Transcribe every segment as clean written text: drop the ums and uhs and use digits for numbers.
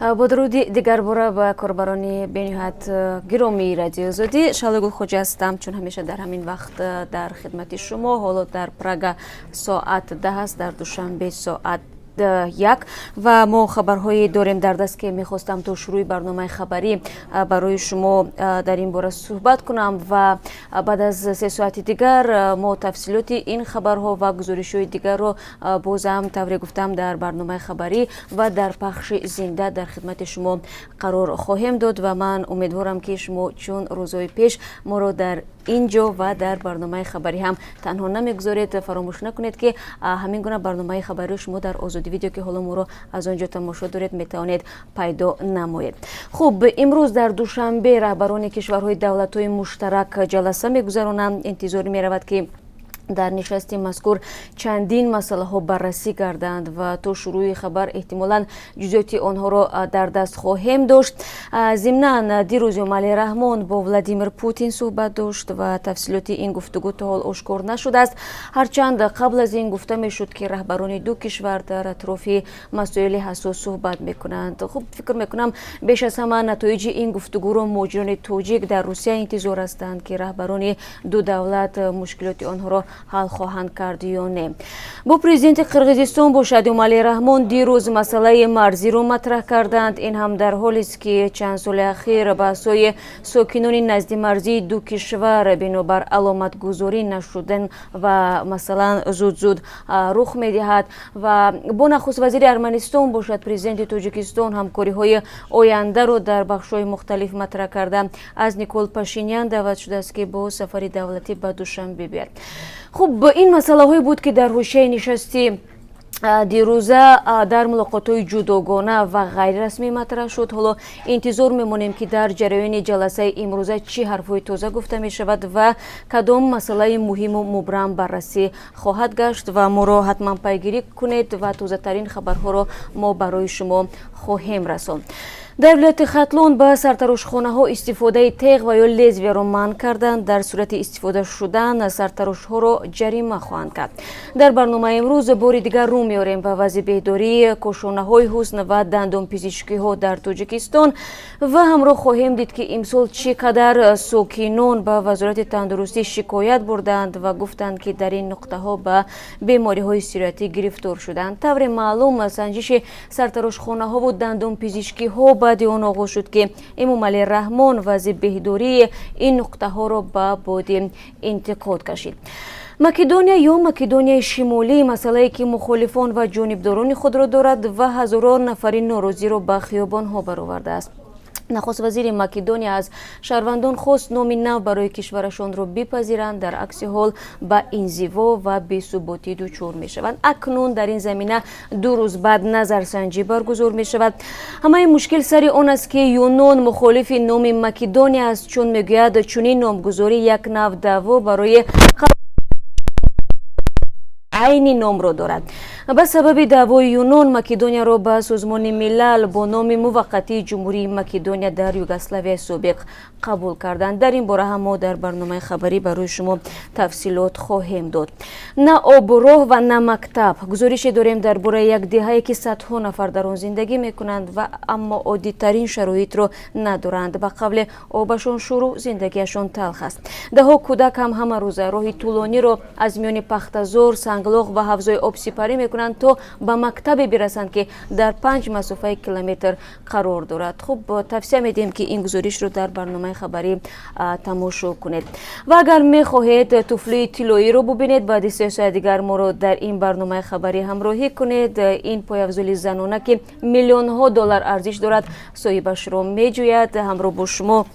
Бо дуруди дигарбора ба корбарони бениҳоят гиромии Радиои Озодӣ. Шаҳло Гулхоҷа ҳастам, чун ҳамеша дар ҳамин вақт дар хидмати шумо. Ҳоло дар Прага соат 10 аст, дар Душанбе соат 1 ва мо хабарҳое дорем дар даст, ки мехостам то шурӯи барномаи хабарӣ барои шумо дар ин бора суҳбат кунам. Ва баъд аз 3 соати дигар мо тафсилоти ин хабарҳо ва гузоришҳои дигарро бозам, тавре гуфтам, дар барномаи хабарӣ ва дар пахши зинда дар хидмати шумо қарор хоҳем дод. Ва ман умедворам, ки шумо чун рӯзҳои пеш моро дар ин ҷо ва дар барномаи хабарӣ ҳам танҳо намегузоред. Фаромӯш накунед, ки ҳамин гуна барномаи хабариро шумо дар Озодӣ Видео, ки ҳоло моро аз он ҷо тамошо доред, метавонед пайдо намоед. Хуб, имрӯз дар Душанбе раҳбарони кишварҳои давлатҳои муштарак ҷаласа мегузаронанд. Интизор меравад, ки дар нишасти мазкур чандин масъалаҳо баррасӣ гарданд ва то шурӯи хабар эҳтимолан ҷузъиёти онҳоро дар даст хоҳем дошт. Зимнан, дирӯз Эмомалӣ Раҳмон бо Владимир Путин суҳбат дошт ва тафсилоти ин гуфтугӯ то ҳол ошкор нашудааст, ҳарчанд қабл аз ин гуфта мешуд, ки раҳбарони ду кишвар дар атрофи масоили ҳассос суҳбат мекунанд. Хуб, фикр мекунам, беш аз ҳама натоиҷи ин гуфтугӯро муҳоҷирони тоҷик дар Русия интизор ҳастанд, ки раҳбарони ду давлат мушкилоти онҳоро ҳал хоҳанд кард ё не. Бо президенти Қирғизистон бошад, Эмомалӣ Раҳмон дирӯз масъалаи марзиро матраҳ карданд. Ин ҳам дар ҳолест, ки чанд соли ахир баҳсҳои сокинони наздимарзии ду кишвар бинобар аломатгузорӣ нашудан ва масалан зуд-зуд рух медиҳад. Ва бо нахуствазири Арманистон бошад, президенти Тоҷикистон ҳамкориҳои ояндаро дар бахшҳои мухталиф матраҳ карда, аз Никол Пашинян даъват шудааст, ки бо сафари давлатӣ ба Душанбе биёяд. Хуб, ин масъалаҳое буд, ки дар ҳошияи нишасти дирӯза дар мулоқотҳои ҷудогона ва ғайрирасмӣ матраҳ шуд. Ҳоло интизор мемонем, ки дар ҷараёни ҷаласаи имрӯза чӣ ҳарфҳои тоза гуфта мешавад ва кадом масъалаи муҳиму мубрам баррасӣ хоҳад гашт. Ва моро ҳатман пайгирӣ кунед ва тозатарин хабарҳоро мо барои шумо хоҳем расонд. Дар вилояти Хатлон ба сартарошхонаҳо истифодаи теғ ва ё лезвияро манъ карданд. Дар сурати истифода шудан сартарошҳоро ҷарима хоҳанд кард. Дар барномаи имрӯз бори дигар рӯ меорем ба вазъи беҳдории кошонаҳои ҳусн ва дандонпизишкиҳо дар Тоҷикистон ва ҳамроҳ хоҳем дид, ки имсол чӣ қадар сокинон ба Вазорати тандурустӣ шикоят бурданд ва гуфтанд, ки дар ин нуқтаҳо ба бемориҳои сироятӣ гирифтор шуданд. Тавре маълум, санҷиши сартарошхонаҳову дандонпизишкиҳо баъди он оғоз шуд, ки Эмомалӣ Раҳмон вазъи беҳдории ин нуқтаҳоро ба боди интиқод кашид. Македония ё Македонияи Шимолӣ — масъалае, ки мухолифон ва ҷонибдорони худро дорад ва ҳазорон нафари норозиро ба хиёбонҳо баровардааст. Нахуст вазири Македония аз шаҳрвандон хост, номи нав барои кишварашонро бипазиранд, дар акси ҳол ба инзиво ва бесуботӣ дучор мешаванд. Акнун дар ин замина 2 рӯз баъд назарсанҷӣ баргузор мешавад. Ҳамаи мушкил сари он аст, ки Юнон мухолифи номи Македония аст, чун мегӯяд, чунин номгузорӣ як нав даъво барои айни номро дорад. Ба сабаби даъвои Юнон Македонияро ба Созмони Милал бо номи муваққатии Ҷумҳурии Македония дар Югославияи собиқ қабул карданд. Дар ин бора ҳам мо дар барномаи хабарӣ барои шумо тафсилот хоҳем дод. На оброҳ ва на мактаб. Гузорише дорем дар бораи як деҳае, ки садҳо нафар дар он зиндагӣ мекунанд ва аммо оддитарин шароитро надоранд. Ба қавле, обашон шурӯъ, зиндагиашон талх аст. Даҳо кӯдак ҳам ҳамарӯза роҳи тӯлониро аз миёни пахтазор, санглоқ ва ҳавзҳои об сипарӣ мекунанд, то ба мактабе бирасанд, ки дар 5 масофаи километр қарор дорад. Хуб, тавсия медиҳем, ки ин гузоришро дар барномаи хабарӣ тамошо кунед. Ва агар мехоҳед туфлии тиллоиро бубинед, баъди 3 соат дигар моро дар ин барномаи хабарӣ ҳамроҳӣ кунед. Ин пойафзоли занона, ки миллионҳо доллар арзиш дорад, соҳибашро меҷӯяд. Ҳамроҳ бо шумо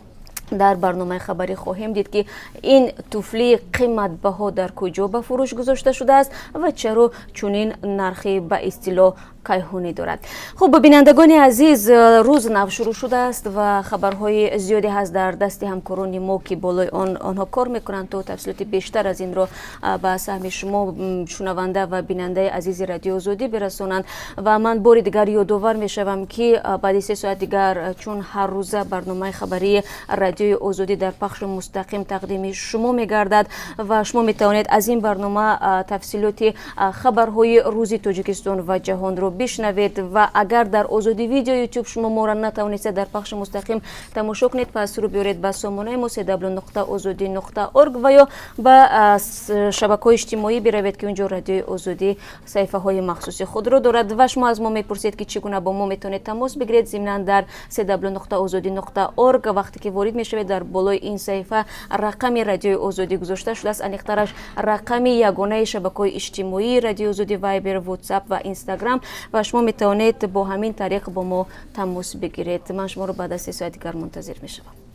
дар барномаи хабарӣ хоҳем дид, ки ин туфлии қиматбаҳо дар куҷо ба фурӯш гузошта шудааст ва чаро чунин нархи ба истилоҳ кайҳонӣ дорад. Хуб, бинандагони азиз, рӯз нав шурӯъ шудааст ва хабарҳои зиёде ҳаст дар дасти ҳамкорони мо, ки болои он онҳо кор мекунанд, то тафсилоти бештар аз инро ба саҳми шумо, шунаванда ва бинандаи азизи Радиои Озодӣ, бирасонанд. Ва ман бори дигар ёдовар мешавам, ки баъди 3 соат дигар, чун ҳаррӯза, барномаи хабарии Радиои Озодӣ дар пахши мустақим тақдими шумо мегардад ва шумо метавонед аз ин барнома тафсилоти хабарҳои рӯзи Тоҷикистон ва ҷаҳонро. Озодиро бишнавед. Ва агар дар Озодӣ Видео Ютуб шумо моро натавонистед дар пахши мустақим тамошо кунед, пас рӯ биёред ба сомонаи мо cw.ozodi.org ва ё ба шабакаҳои иҷтимоӣ биравед, ки унҷо Радиои Озодӣ саҳифаҳои махсуси худро дорад. Ва шумо аз мо мепурсед, ки чӣ гуна бо мо метавонед тамос бигиред. Зимнан, дар cw.ozodi.org вақте ки ворид мешавед, дар болои ин саҳифа рақами Радиои Озодӣ гузошта шудааст, аниқтараш рақами ягонаи шабакаҳои иҷтимоии Радиои Озодӣ: Вайбер, Ватсап ва Инстаграм. Ва шумо метавонед бо ҳамин тариқ бо мо тамос бигиред. Ман шуморо баъд аз 3 соат дигар мунтазир мешавам.